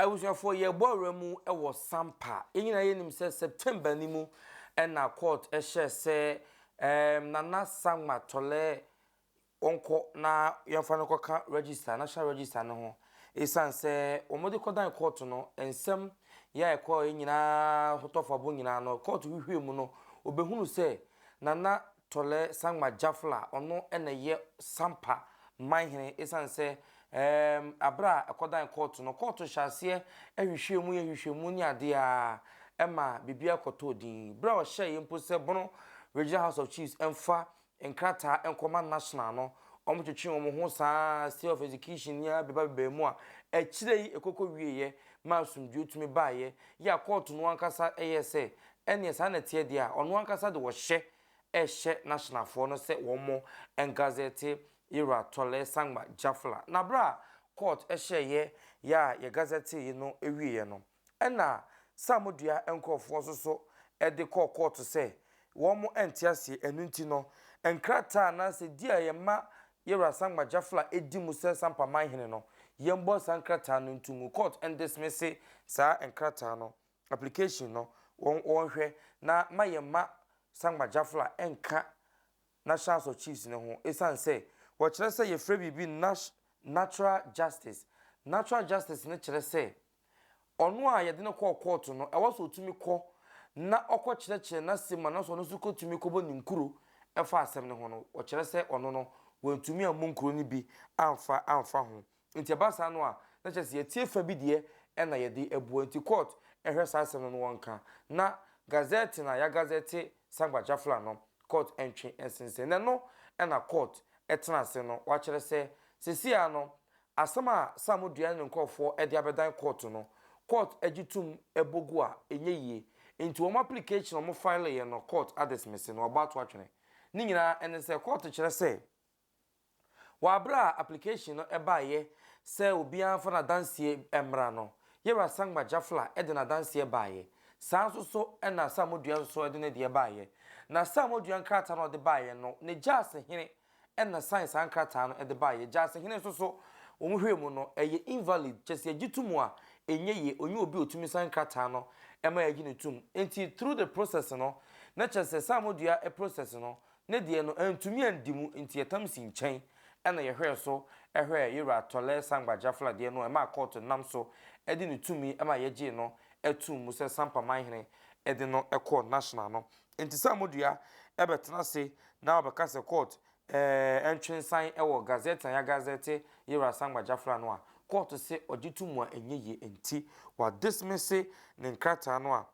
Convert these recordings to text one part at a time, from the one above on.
Abusuafoɔ, yɛrebɔ awura mu wɔ Sampa. Yɛn nyinaa yɛnim sɛ September no mu na court hyɛɛ sɛ ɛɛm Nana Sangma Tɔlɛ ɔnkɔ na yɛmfa no kɔka register, national register no ho. Ɛsiane sɛ wɔde kɔdan court no, nsɛm yɛ a ɛkɔeɛ nyinaa hotɔfabo nyinaa no, court hwehwɛɛ mu no, wɔbɛhunu sɛ Nana Tɔlɛ Sangma Jafla, ɔno na ɛyɛ Sampa manhene. Ɛsiane sɛ ɛɛm aberɛ a ɛkɔdan kɔɔto no, kɔɔto hyɛ aseɛ hwehwɛɛ mu yɛ nhwehwɛmu ne adeɛ ara ɛma biribiara kɔtɔɔ din. Berɛ a ɔhyɛeɛ mpo sɛ Bono Regional House of Chiefs mfa nkrataa nkɔma National no, wɔtwetwee wɔn ho saa ara, stay of execution yi ara beba bebaa mu a akyire yi ɛkɔkɔ wieeɛ ma asomdwoeɛ tumi baeɛ, yɛ a kɔɔto no ankasa yɛɛ sɛ ɛneɛ saa na ɛteɛ deɛ a, ɔno ankasa de ɔhyɛ rehyɛ Nationalfoɔ no sɛ wɔn ngazɛte Yewura Tɔlɛ Sangma Jafla. Na berɛ a court hyɛeɛ yɛ a yɛgazɛteeɛ no wieeɛ no, ɛna Samodua nkorɔfoɔ nso so de kɔɔ court sɛ wɔn nte aseɛ, ɛno nti no nkrataa anaasɛ di a yɛma Yewura Sangma Jafla di mu sɛ Sampa Manhene no, yɛmbɔ saa nkrataa no nto ngu. Court ndismisse saa nkrataa no, application no, wɔn wɔnhwɛ na ma yɛmma Sangma Jafla nka National House of Chiefs no ho esiane sɛ wɔkyerɛ sɛ yɛfrɛ biribi Nash natural justice. Natural justice no kyerɛ sɛ ɔno a yɛde no kɔɔ kɔɔto no, ɛwɔ sɛ ɔtumi kɔ na ɔkɔkyerɛkyerɛ n'asɛm mu anaasɛ ɔno nso kɔtumi kɔbɔ ne nkuro fa asɛm no ho no, wɔkyerɛ sɛ ɔno no wantumi ammɔ nkuro no bi amfa amfa ho. Nti ɛba saa no a, na kyerɛ sɛ yɛtie fa bi deɛ na yɛde abua. Nti court hwɛ saa asɛm no na wɔnka. Na gazette no a yɛagazette Sangba Jafla no, court ntwe nsensɛn. Na ɛno na court tena ase no, wɔakyerɛ sɛ seesei ara no, asɛm a Sam Dua ne ne nkurɔfoɔ de abɛdan court no, court gye tom bɔ gu a, ɛnyɛ yie. Nti wɔn application a wɔfileeɛ no, court adismisse no, wɔabɔ ato atwene. Ne nyinaa ne sɛ court kyerɛ sɛ, Wɔ aber a application no baeɛ sɛ obiara mfa n'adanseɛ mmra no, Yɛwura Sangma Jafla de n'adanseɛ baeɛ. Saa nso so na Samodua nso so de ne deɛ baeɛ. Na Samodua nkrataa no a ɔde baeɛ no, ne Gyaasehene na sign saa nkrataa no de baeɛ. Gyaasehene nso so, wɔn hwɛɛ mu no, ɛyɛ invalid, kyerɛ sɛ yɛgye to mu a, ɛnyɛ yie, ɔnyɛ obi a ɔtumi sign nkrataa no ma yɛgye no tom. Nti through the process no, na kyerɛ sɛ Samodua process no, Ne deɛ no, antumi andi mu, nti yɛtam sii nkyɛn na yɛhwɛɛ so hwɛɛ Yewura Tɔlɛ Sangba Jafla deɛ no a ɛmaa kɔɔto nam so de ne tumi ma yɛgyee no too mu sɛ Sampa Manhene de no kɔɔ National no. Nti Samodua bɛtena ase na ɔbɛka sɛ kɔɔt ntwe nsan wɔ Gazette a yɛagazɛte Yewura Sangba Jafla no a, kɔɔto se ɔgye to mu a ɛnyɛ yie nti wadismisse ne nkrataa no a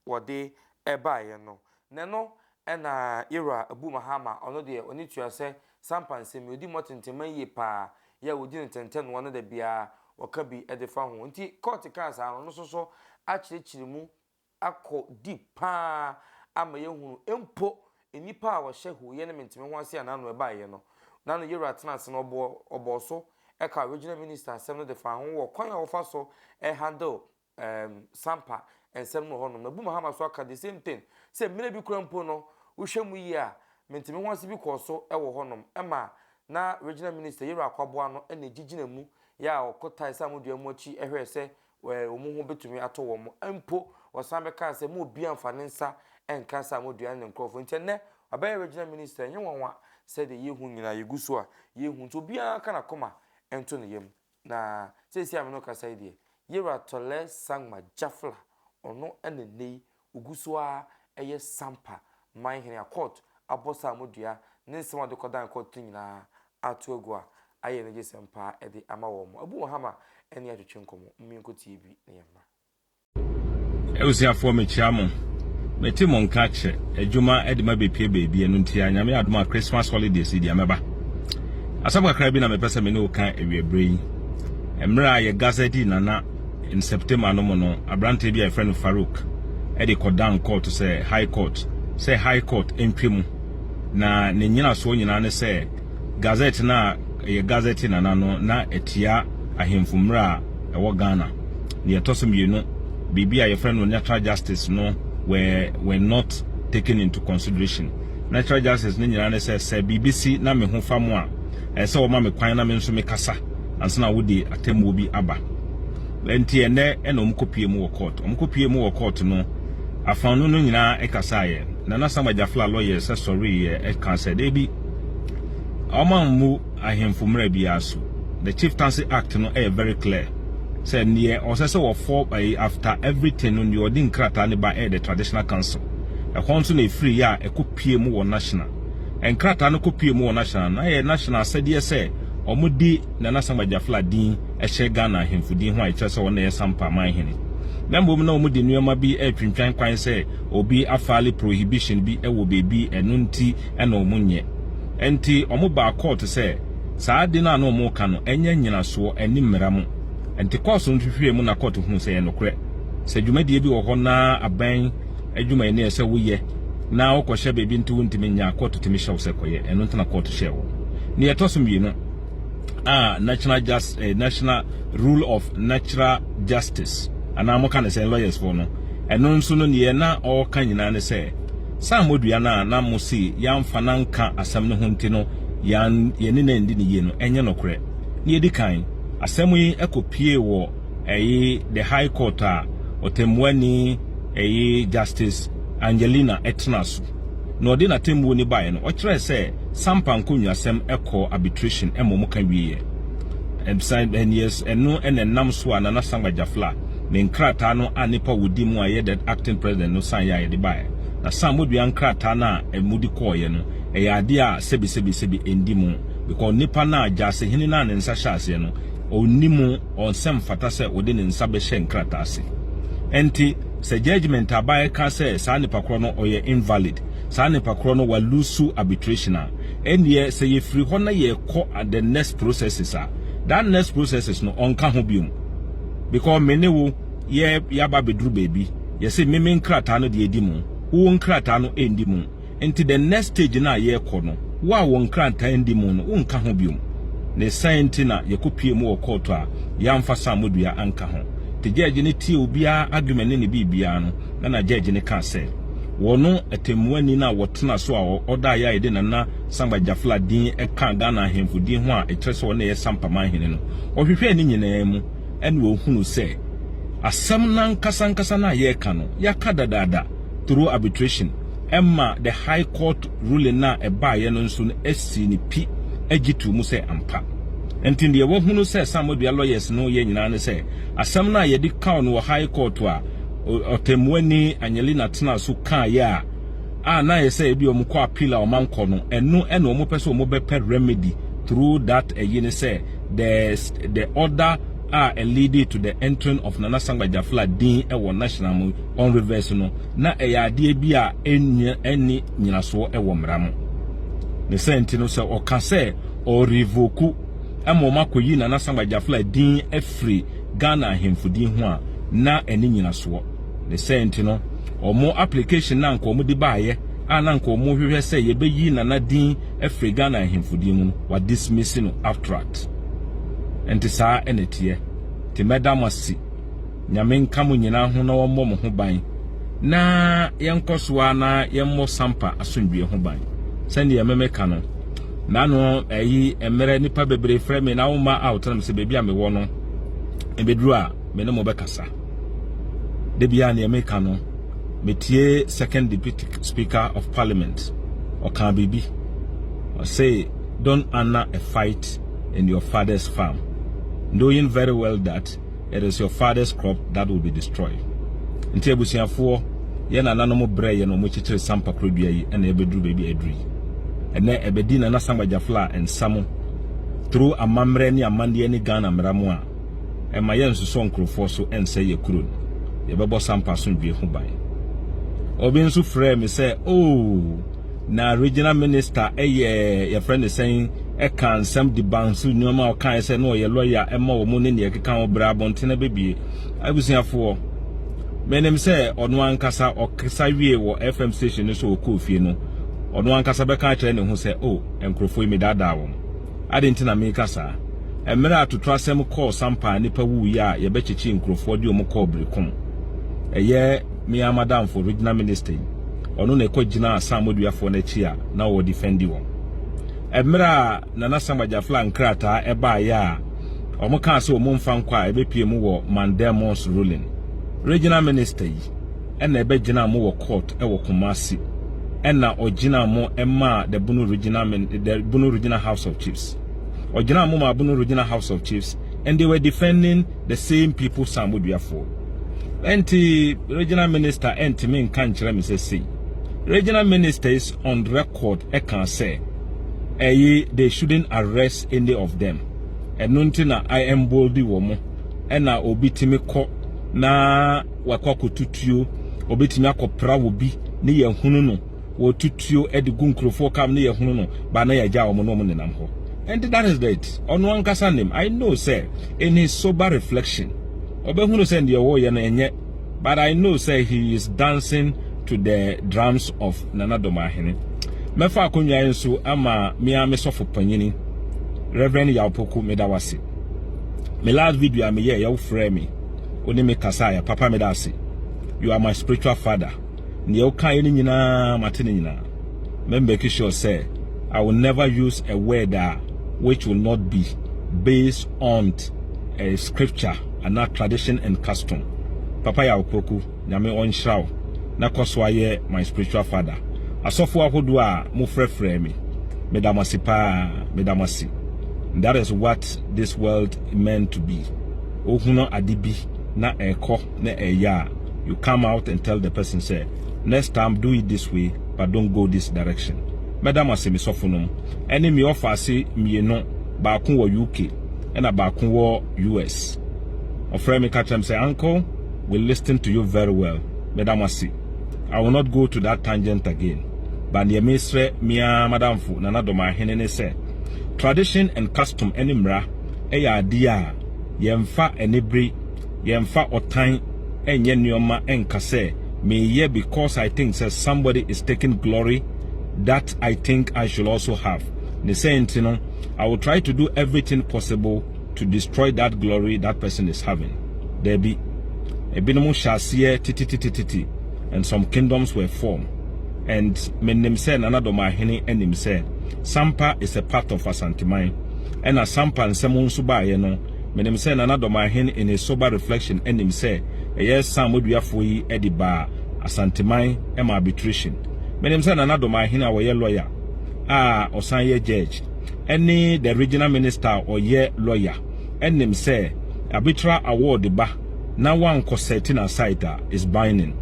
wɔde baeɛ no. Na ɛno na Yewura Abu Mahama, ɔno deɛ ɔne tua sɛ Sampa nsɛm yi, ɔdi mmɔ tentenman yie paa, yɛ a ɔdi no ntɛntɛnoa no da biara ɔka bi de fa ho. Nti kɔɔte kaa saa no, ɔno nso so akyerɛkyerɛ mu akɔ deep paa ama yɛahunu mpo nnipa a wɔhyɛ hooyɛ ne menteme ho ase a n'ano ɛbaeɛ no. N'ano Yewura tena ase no ɔbɔɔ ɔbɔɔ so kaa Regional Minister asɛm no de faa ho wɔ kwan a wɔfa so handle um Sampa nsɛm no wɔ hɔnom. Abu Mahama nso aka the same thing sɛ mmerɛ bi koraa mpo no wohwɛ mu yie a mente-me-ho-ase bi kɔɔ so wɔ hɔnom ma na Regional Minister Yero Akwaboah no na ɛgyigyina mu yɛ a ɔkɔtae Samodua mu akyi hwɛɛ sɛ wɔn ho bɛtumi atɔ wɔn. Mpo ɔsan bɛkaa sɛ ma obiara mfa ne nsa nka Samodua ne ne nkurɔfoɔ. Nti ɛnnɛ wabɛyɛ Regional Minister, ɛnyɛ nwanwa sɛ deɛ yɛhu nyinaa yɛgu so a yɛhu. Nti obiara nka n'akoma nto ne yam. Na seesei a me ne wo kasa yi deɛ, Yewura Tɔlɛ Sangma Jafla, ɔno na nnɛ yi ɔgu so ara yɛ Sampa man hene a court abɔ saa dua ne nsɛm a ɔde kɔdan court no nyinaa ato agu a ayɛ anigyesɛm paa de ama wɔn. Abu Mahama ne atwetwe nkɔmmɔ, momma yɛnkɔtie bi na yɛmmra. Abusuafoɔ mekyia mo. Mete mo nka kyɛ adwuma de ma bepie baabi ɛno nti a Nyame adom a Christmas holidays yi deɛ mɛba. Asɛm kakra bi na mepɛ sɛ me ne wo ka awiaberɛ yi. Mmerɛ a yɛ Gaza di Nana in September no mu no, aberanteɛ bi a yɛfrɛ no Farouk de kɔdan court sɛ High Court sɛ High Court ntwa mu na ne nyinasoɔ nyinaa ne sɛ Gazette no a ɛyɛ Gazette Nana no na ɛtia ahemfo mmerɛ a ɛwɔ Ghana. Nea ɛtɔ so mmienu, biribi a yɛfrɛ no natural justice no were were not taken into consideration. Natural justice no nyinaa ne sɛ sɛ biribi si na me ho fa mo a, ɛsɛ sɛ wɔma me kwan na me nso mekasa ansa na wode atemmuo bi aba. Nti ɛnɛ ɛna wɔn kɔpie mu wɔ court. Wɔn kɔpie mu wɔ court no, afanu no nyinaa ɛkasaeɛ. Nana Samgba Gyafla lawyers ɛsɔreeɛ ɛka sɛ deebi, wɔn ammu ahemfo mmerɛ biara so. The Chieftaincy Act no ɛyɛ very clear sɛ neɛ ɔsɛ sɛ wɔfɔ ɛyi after everything no, neɛ ɔde nkrataa ne ba ɛyɛ the Traditional Council. Ɛhɔ nso na efiri yɛ a ɛkɔpie mu wɔ national. Nkrataa no kɔpie mu wɔ national na yɛ national asɛdeɛ sɛ wɔn di Nana Samgba Gyafla din ɛhyɛ Ghana ahemfo din ho a ɛkyerɛ sɛ wɔn na yɛ Sampa manhene. Na mmom na wɔn de nneɛma bi ɛretwintwan kwan sɛ obi afile prohibition bi ɛwɔ beebi, ɛno nti ɛna wɔn nyɛ. Nti wɔn baa court sɛ saa ade no a na wɔn ka no ɛnyɛ nyinasoɔ ɛne mmara mu. Nti court no hwehwɛ mu na court hu sɛ ɛyɛ nokorɛ sɛ dwumadie bi wɔ hɔ na aban adwumayɛni a ɛsɛ woyɛ na wokɔhyɛ baabi nti wontumi nya, court tumi hyɛ wo sɛ kɔyɛ. Ɛno nti na court hyɛ wɔ. Ne yɛtɔ so mmienu a national rule of natural justice anaa moka ne sɛ lawyers foɔ no, ɛno nso no neɛ na ɔreka nyinaa ne sɛ saa mmɔdua no a na mo se yɛamfa na nka asɛm no ho nti no yɛn yɛne na ndi ne yie no ɛnyɛ nokorɛ. Ne yɛdi kan asɛm yi ɛkɔpie wɔ ɛyi the High Court a ɔtɛmmuani ɛyi Justice Angelina ɛtena so na ɔde n'atemmuo ne baeɛ no, ɔkyerɛ sɛ Sampa nkonnwasɛm ɛkɔ arbitration ɛma ɔmo ka wieɛ. Ɛbsan ɛneɛ ɛno ɛna ɛnam so a Nana Samgba Gyafla ne nkrataa no a nipa wodi mu a ɛyɛ the acting president no san yɛ a yɛde baeɛ na san modua nkrataa no a ɛmu de kɔɔeɛ no ɛyɛ adeɛ a sɛbi sɛbi sɛbi ɛndi mu, because nipa no a Gyaasehene no a ne nsa hyɛ aseɛ no ɔnni mu, ɔnsɛm fata sɛ ɔde ne nsa bɛhyɛ nkrataa ase. Ɛnti sɛ judgement abaeɛ ka sɛ saa nipa korɔ no ɔyɛ invalid, saa nipa korɔ no walose arbitration a, ɛnneɛ sɛ yɛfiri hɔ na yɛkɔ the next processes a, that next processes no ɔnka ho biom, because me ne wo yɛ yaba abɛduru baabi yɛsɛ meme nkrataa no deɛ ɛdi mu, wo nkrataa no ɛndi mu. Nti the next stage no a yɛrekɔ no, wo a wɔ nkrataa ndi mu no wonka ho biom. Ne san nti na yɛkɔpie mu wɔ court a yɛamfa Samodua anka ho. Nti judge ne tie obiara argument ne ne biribiara no na judge ne ka sɛ wɔno atemmuani no a wɔtena so a ɔda yɛ a yɛde Nana Samgba Gyafla din ɛka Ghana ahemfo din ho a ɛkyerɛ sɛ ɔno yɛ Sampamanhene no, ɔhwehwɛ ne nyinaa mu ɛna ɔhunu sɛ asɛm nankasa nkasa no a yɛreka no yɛaka dadaada through arbitration ɛma the High Court ruling na ɛbaeɛ no nso no asi ne pi agye to mu sɛ ampa. Nti deɛ wɔhunu sɛ Samodua lawyers no yɛ nyinaa ne sɛ asɛm no a yɛde kaw no wɔ High Court a ɔtɛmmuani Angelina tena so kaeɛ a na yɛ sɛ ebi ɔmo kɔ appeal a ɔmo ankɔ no, ɛno ɛna ɔmo pɛ sɛ ɔmo bɛpɛ remedy through that. Ɛyi ne sɛ the order a lead to the entering of Nana Samgba Gyafla din ɛwɔ national mu on reverse no na ɛyɛ adeɛ bi a ɛnyɛ ɛni nyinasoɔ ɛwɔ mmara mu. Ne sɛ nti no sɛ ɔka sɛ ɔrevoke ɛma ɔmo akɔyi Nana Samgba Gyafla din afiri Ghana ahemfo din ho a, na ɛne nyinasoɔ. Ne sɛ nti no ɔmo application na nka ɔmo de baayɛ a na nka ɔmo hwehwɛ sɛ yɛbɛyi Nana din afiri Ghana ahemfo din mu no, wa dismiss no outright. Nti saa ɛna teɛ. Nti mɛda mo ase, Nyame nka mo nyinaa ho na wɔmmɔ mo ho ban na yɛnkɔ so a na yɛmmɔ Sampa asomdwie ho ban. Sɛnea mɛmɛka no n'ano ɛyi mmerɛ nipa bebree frɛ me na woma out na sɛ baabi a mewɔ no ebeduru a me ne mo bɛkasa de bia. Nea meka no, metie Second Deputy Speaker of Parliament, ɔka biribi, ɔse, "Don't honor a fight in your father's farm, knowing very well that it is your father's crop that will be destroyed." Nti abusuafoɔ, yɛn nananom brɛ yɛn na wɔn kyekyere Sampa kurodua yi ɛna ɛbɛduru baabi a ɛduru yi. Ɛnɛ ɛbɛdi Nana Samgba Gyafla nsa mu through amammerɛ ne amanneɛ ne Ghana mmara mu a ɛma yɛn nsosɔ nkurɔfoɔ so ɛnsɛ yɛ kuro no. Yɛbɛbɔ Sampa asomdwie ho ban. Obi nso frɛ me sɛ, oh, na regional minister ɛyɛ yɛfrɛ ne sɛn, ɛka nsɛm de banso nneɛma a ɔkae sɛ na ɔyɛ lawyer ɛma wɔn ne nea ɛkeka ho brɛ abɔntene bɛbie. Abusuafoɔ, menim sɛ ɔno ankasa ɔkasa wie wɔ FM station no so ɔkɔɔ fie no, ɔno ankasa bɛka akyerɛ ne ho sɛ, oh, nkurɔfoɔ yi medaadaa wɔn ade. Nti na meka saa mmerɛ a toto asɛm kɔɔ Sampa a nipa wuiɛ a yɛbɛkyekye nkurɔfoɔ de wɔn kɔɔ Berekum, ɛyɛ me amadamfo regional minister yi, ɔno na ɛkɔ gyina Asamoduafoɔ n'akyi a na ɔwɔ defend wɔn. Mmerɛ a Nana Samgba Gyafla nkrataa ɛbaeɛ a Wɔn kaa sɛ wɔn mfa nkɔ a ɛbɛpie mu wɔ mandamus ruling. Regional minister yi ɛna ɛbɛgyina mo wɔ court ɛwɔ Kumasi, ɛna ɔgyina mo ɛmaa the Bono Regional House of Chiefs. Ɔgyina mo ma Bono Regional House of Chiefs, and they were defending the same people, Samoduafoɔ. Ɛnti regional minister ɛntumi nka nkyerɛ me sɛ sei. Regional minister is on record ɛka sɛ ɛyi, they shouldn't arrest any of them. Ɛno nti na I embolden wɔ mo, ɛna obi tumi kɔ na wakɔ akɔtutuo, obi tumi akɔpra wɔ bi ne yɛn hunu no wɔtutuo ɛde gu nkurɔfoɔ kam ne yɛn hunu no ba na yɛgya wɔn na wɔn nenam hɔ. And that is it. Ɔno ankasa nim. I know sɛ in his sober reflection, ɔbɛhunu sɛ deɛ wɔyɛ no ɛnyɛ, but I know sɛ he is dancing to the drums of Nana Dɔmaahene. Mɛfa akonnwa yi nso ama mmea me sɔfo panyini, Reverend Yawpoku. Meda wase. Me last video a meyɛ, yɛwo frɛ me, wo ne me kasa yɛ papa. Meda ase. You are my spiritual father. Nea wokaeɛ no nyinaa, mate no nyinaa. Mɛ make sure sɛ I will never use a word a which will not be based on a scripture and not tradition and custom. Papa Yawpoku, Nyame ɔnhyira wo na kɔ so ayɛ my spiritual father. Asɔfo ahodoɔ a mofrɛfrɛ me, meda mo ase paa, meda mo ase. That is what this world meant to be. Ohunu ade bi na ɛkɔ na ɛyɛ a, you come out and tell the person say, "Next time do it this way, but don't go this direction." Mɛda mo ase, me sɔfo nom ɛne me ɔfa ase mmienu, baako wɔ UK ɛna baako wɔ US. Ɔfrɛ me ka kyerɛ me sɛ, "Uncle, we listen to you very well." Mɛda mo ase. I will not go to that tangent again, but deɛ mesrɛ mea madamfo Nana Dɔmaahene ne sɛ tradition and custom ɛne mmara ɛyɛ adeɛ a yɛmfa anibere, yɛmfa ɔtan ɛnyɛ nneɛma. Ɛnka sɛ meyɛ because I think sɛ somebody is taking glory that I think I should also have. Ne sɛ nti no, I will try to do everything possible to destroy that glory that person is having. Dabi, ebinom hyɛ aseɛ tititititi and some kingdoms were formed. And menim sɛ Nana Dɔmaahene anim sɛ Sampa is a part of Asanteman, ɛna Sampa nsɛm nso baeɛ no, menim sɛ Nana Dɔmaahene in his sober reflection anim sɛ ɛyɛ Sam oduafoɔ yi de baa Asanteman ma arbitration. Menim sɛ Nana Dɔmaahene a wɔyɛ lawyer a ɔsan yɛ judge, ɛne the regional minister a ɔyɛ lawyer, ɛnim sɛ arbitral award ba na wankɔ setting aside a, is binding.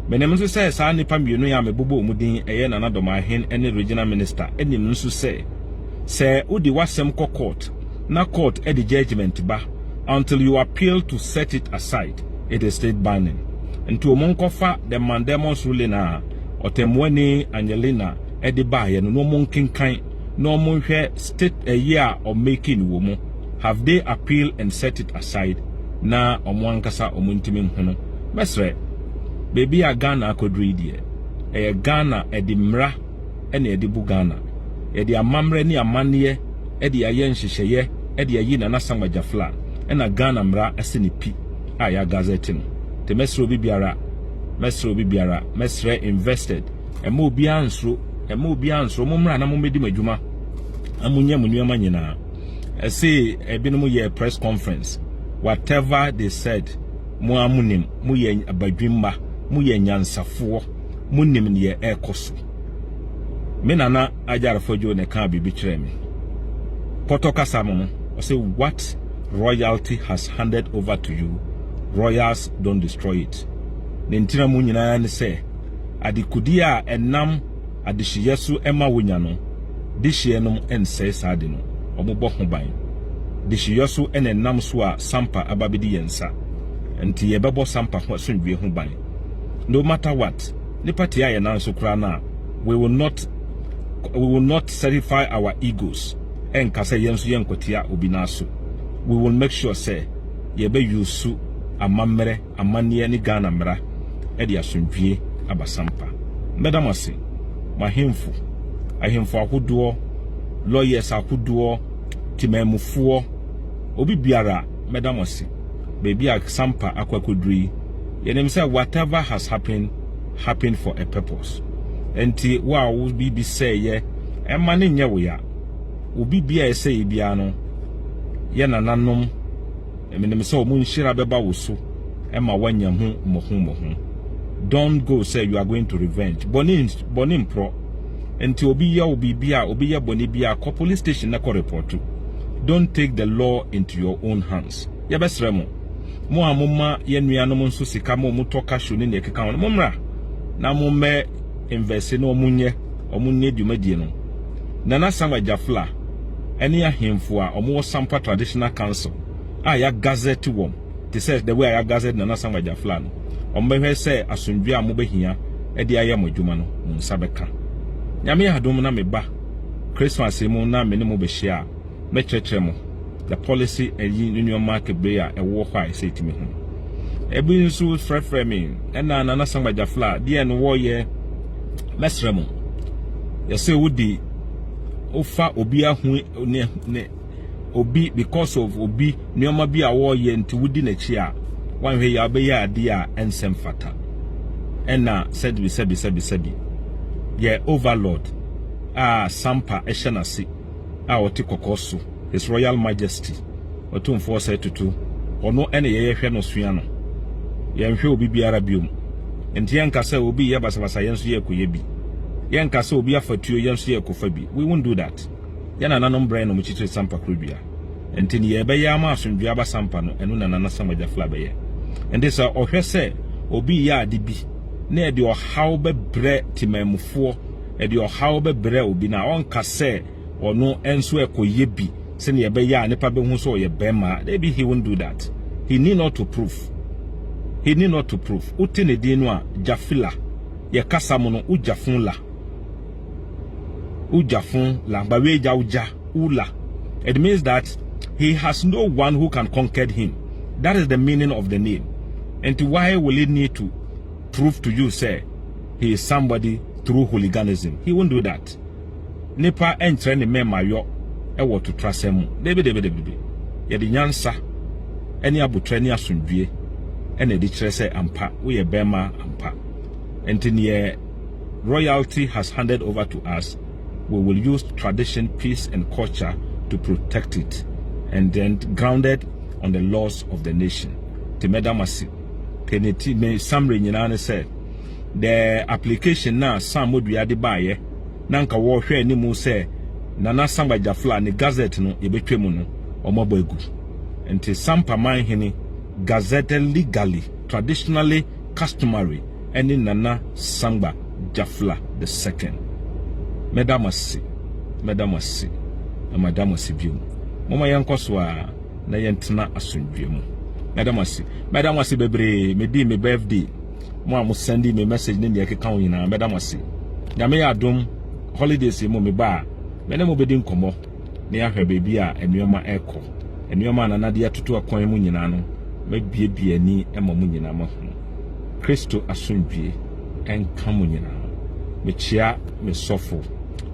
Menim nso sɛ saa nnipa mmienu yi a mebobɔ wɔn din, ɛyɛ Nana Dɔmaahene ne regional minister, ɛnim nso sɛ sɛ wode w'asɛm kɔ court na court de judgment ba, until you appeal to set it aside, it is still binding. Nti wɔn nkɔfa the mandamus ruling a ɔtɛmmuani Angelina de baeɛ no na wɔn nkenkan na wɔn nhwɛ state ɛyi a ɔmaking wɔ mu. Have they appeal and set it aside? Na wɔn ankasa wɔn ntumi nhono. Mɛsrɛ, beebi a Ghana akɔduru yi deɛ, ɛyɛ Ghana ɛde mmara ɛna ɛde bu Ghana. Yɛde amammerɛ ne amanneɛ ɛde ayɛ nhyehyɛeɛ ɛde ayi Nana Samgba Gyafla, ɛna Ghana mmara ɛsɛ ne pi a yɛagazette no. Nti mɛsrɛ obi biara, mɛsrɛ obi biara, mɛsrɛ invested, ɛma obiara nsoro, ɛma obiara nsoro. Mo mmra na mo mmɛdi mo adwuma na mo nyɛ mo nneɛma nyinaa. Ɛsɛ ebinom yɛ press conference, whatever they said, mo a mo nim, mo yɛ abadwimma, mo yɛ nyansafoɔ, mo nim deɛ ɛrekɔ so. Me nana Agyarefo na ɛka biribi kyerɛ me pɔtɔ kasa mo no, ɔsɛ, "What royalty has handed over to you, royals don't destroy it." Ne ntina mu nyinaa ne sɛ adekodie a ɛnam adehyeyɛ so ɛma wonya no, dehyeɛ no nsɛe saa de no, ɔmobɔ ho ban. Dehyeyɛ so ɛna ɛnam so a Sampa aba bɛdi yɛn nsa, nti yɛbɛbɔ Sampa ho asomdwie ho ban no matter what. Nipa tia yɛn nan so koraa no a, we will not certify our egos. Ɛnka sɛ yɛn nso yɛnkɔtia obi n'aso. We will make sure sɛ yɛbɛyusu amammerɛ, amanneɛ ne Ghana mmara ɛde asomdwie aba Sampa. Mmɛda mo ase, mo ahemfo, ahemfo ahodoɔ, lawyers ahodoɔ, temammufoɔ, obi biara, mɛda mo ase. Baabi a Sampa akɔ akɔduru yi, yɛnim sɛ whatever has happened happened for a purpose. Nti wo a wo biribi sɛeɛ, ɛma ne nyɛ wo ya. Obi bia ɛsɛeɛ biara no, Yɛ nananom, menim sɛ wɔn nhyira bɛba wo so ma woanya ho mmɔho mmɔho. Don't go sɛ you are going to revenge. Bɔne bɔne mporɔ. Nti obi yɛ wo biribi a, obi yɛ bɔne bi a, kɔ police station na kɔ report. Don't take the law into your own hands. Yɛbɛsrɛ mo. Mo a moma yɛn nuanom nso sika ma wɔn tɔ cashew ne nea ɛkeka ho no, mommra na mommɛ invest na wɔn nyɛ wɔn nyɛ dwumadie no. Nana Samuel Jafla ne ahemfo a wɔwɔ Sampa Traditional Council a yɛagazette wɔn te sɛ the way a yɛagazette Nana Samuel Jafla no, wɔbɛhwɛ sɛ asomdwoe a mobɛhia de ayɛ mo adwuma no, mo nsa bɛka. Nyame adom na meba Christmas yi mu na me ne mo bɛhyia a, mɛkyerɛkyerɛ mo the policy ɛyi ne nneɛma bebree a ɛwɔ hɔ a ɛsɛ ɛtumi ho. Ebi nso frɛfrɛ me ɛna Nana Samuel Jafla deɛ no wɔyɛ mɛsrɛ mo. Yɛsɛ wodi wofa obi ahu ne ne obi because of obi nneɛma bi a wɔreyɛ nti wodi n'akyi a wanhwɛ yɛ abɛyɛ adeɛ a ɛnsɛm fata ɛna sɛbi sɛbi sɛbi sɛbi yɛ overlord a Sampa ɛhyɛ n'ase a ɔte kɔkɔɔ so, His Royal Majesty Ɔtumfoɔ sɛ tutu ɔno ɛna yɛyɛ hwɛ no sua no. Yɛnhwɛ obi biara biom nti yɛnka sɛ obi yɛ basabasa yɛn nso yɛ kɔyɛ bi. Yɛnka sɛ obi afa tuo yɛn nso yɛ kɔfa bi. We won't do that. Yɛn nananom brɛ na ɔmo kyikyiri Sampa kurodua nti ne yɛbɛyɛ ama asomdwe aba Sampa no ɛno na Nana Samuel Jafla bɛyɛ. Nti sɛ ɔhwɛ sɛ obi yɛ ade bi na ɛde ɔhaw bɛbrɛ temanmufoɔ, ɛde ɔhaw bɛbrɛ obi na ɔnka sɛ ɔno nso ɛkɔyɛ bi sɛnea ɛbɛyɛ a nipa bɛhu sɛ ɔyɛ bɛrima. Maybe he won't do that. He need not to prove. He need not to prove. Wote ne din no a, Jafila, yɛ kasa mu no wogyafo la wogyafo la bawe gya wogya ula. It means that he has no one who can conquer him. That is the meaning of the name. And why will he need to prove to you sɛ he is somebody through hooliganism? He won't do that. Nipa ɛnkyerɛ ne mmarima yɔ ɛwɔ totrasɛm mu. Debi debi debi debi. Yɛde nyansa ɛne abotire ne asomdwie ɛna ɛde kyerɛ sɛ ampa woyɛ bɛrima ampa. Nti neɛ royalty has handed over to us, we will use tradition, peace and culture to protect it, and then grounded on the laws of the nation. Te mɛda mo ase. Keneti me summary nyinaa ne sɛ the application na Sam Modua de baayɛ na nka wɔrehwɛ anim sɛ Nana Sangba Jafla ne gazette no yɛbɛtwa mu no, ɔmo abɔ agu. Nti Sampa manhene gazetted legally, traditionally, customary ɛne Nana Sangba Jafla the Second. Mɛda mo ase, mɛda mo ase na mada mo ase bio. Momma yɛnkɔ so a na yɛntena asomdwe mu. Mɛda mo ase, mɛda mo ase bebree. Medi me birthday, mo a mo send me message ne deɛ ɛkeka ho nyinaa, mɛda mo ase. Nyame yɛ adom, holidays yi mu me ba a mene mo bɛdi nkɔmmɔ na yɛahwɛ baabi a nneɛma ɛrekɔ, nneɛma a nana de atoto akwan mu nyinaa no, mɛbiebie ani ma mo nyinaa mahu. Kristo asomdwie ɛnka mo nyinaa. Mekyia me sɔfo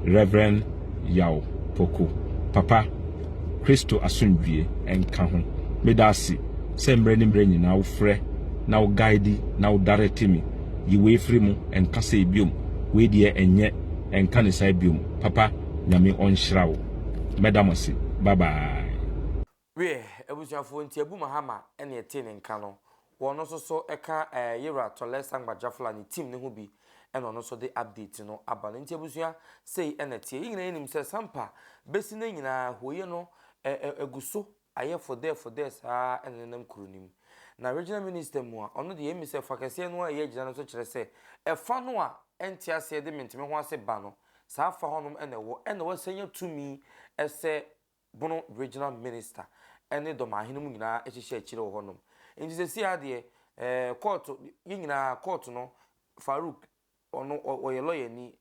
Reverend Yaw Poko. Papa, Kristo asomdwie ɛnka ho. Meda ase sɛ mmerɛ ne mmerɛ nyinaa wofrɛ na wo guide na wo direct me. Yi wei firi mu, ɛnka sɛ biom, wei deɛ ɛnyɛ, ɛnka ne saa biom. Papa, Nyame ɔnhyira wo. Mɛda mo ase. Bye bye. Wiɛ, abusuafoɔ, nti Abu Mahama ɛne ɛte ne nka no, wɔn nso so ɛka yɛwura Tɔlɛ Sangba Jafla ne team ne ho bi ɛna ɔno nso de update no aba no. Nti abusua, sei ɛna tie. Yɛn nyinaa yɛnim sɛ Sampa bɛsi ne nyinaa hooyɛ no ɛɛ ɛgu so ayɛ fɔdɛ fɔdɛ saa ɛna nenam kuro no mu. Na regional minister mu a ɔno deɛ emi sɛ fa kɛseɛ no a ɛyɛ gyina no nso kyerɛ sɛ ɛfa no a ɛnte aseɛ de menteme ho ase ba no saa fa hɔnom ɛna ɛwɔ ɛna wɔsɛnya tumi ɛsɛ Bono regional minister ɛne dɔmahene mu nyinaa hyehyɛ akyire wɔ hɔnom. Nti sɛ si adeɛ court yɛn nyinaa court no, Farouk ɔno ɔyɛ lawyer ni,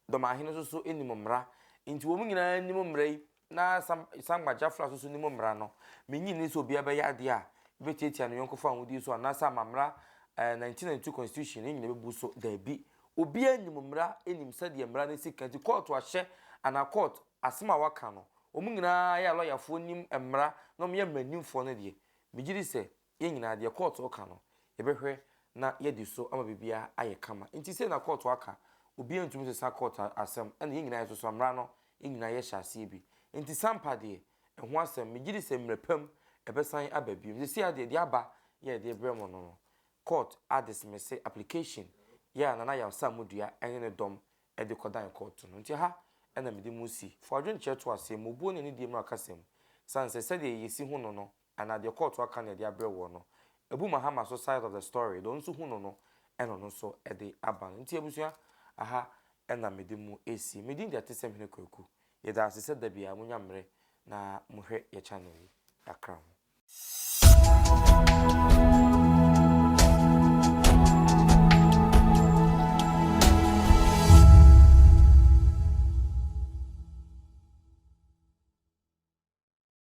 dɔmahene nso so nim mmara, nti wɔn nyinaa nim mmara yi na Sam Sangba Jafla nso so nim mmara no. Menyi ni sɛ obiara bɛyɛ adeɛ a bɛtiatia ne yɔnko fa ahodie so anaasɛ amammara 1992 constitution ne nyinaa bɛbu so. Daabi, obiara nim mmara, nim sɛdeɛ mmara no si ka. Nti court ahyɛ anaa court asɛm a waka no, wɔn nyinaa yɛ alɔyafoɔ nim mmara na wɔyɛ mmaranimfoɔ no deɛ, megye di sɛ yɛn nyinaa deɛ court ka no yɛbɛhwɛ na yɛdi so ama biribiara ayɛ kama. Nti sei na court aka, obiara ntumi sesa court asɛm, ɛna yɛn nyinaa yɛsoso mmara no, yɛn nyinaa yɛhyɛ aseɛ bi. Nti Sampa deɛ Ɛho asɛm, megye di sɛ mmerɛ pa mu ɛbɛsan aba bio. Seesei ara deɛ, deɛ aba yɛ a yɛde rebrɛ mo no no, court adismisse application yɛ a Nana Yaw Sammodua ne ne dɔm de kɔdan kɔɔto no. Nti ha na mede mo resi. Fa w'adwenkyerɛ to aseɛ, mmubuo ne anidie mmra kasa mu. Sane sɛ sɛdeɛ yɛsi hu no no, anaa deɛ kɔɔto aka na yɛde abrɛ woɔ no, Abu Mahama so side of the story, deɛ ɔno nso hu no no, ɛna ɔno nso de aba no. Nti abusua, aha na mede mo resi. Me din de Atesɛm Hene Kwaku. Yɛda ase sɛ da biara monya mmerɛ na mohwɛ yɛ channel yi. Yɛakra mo.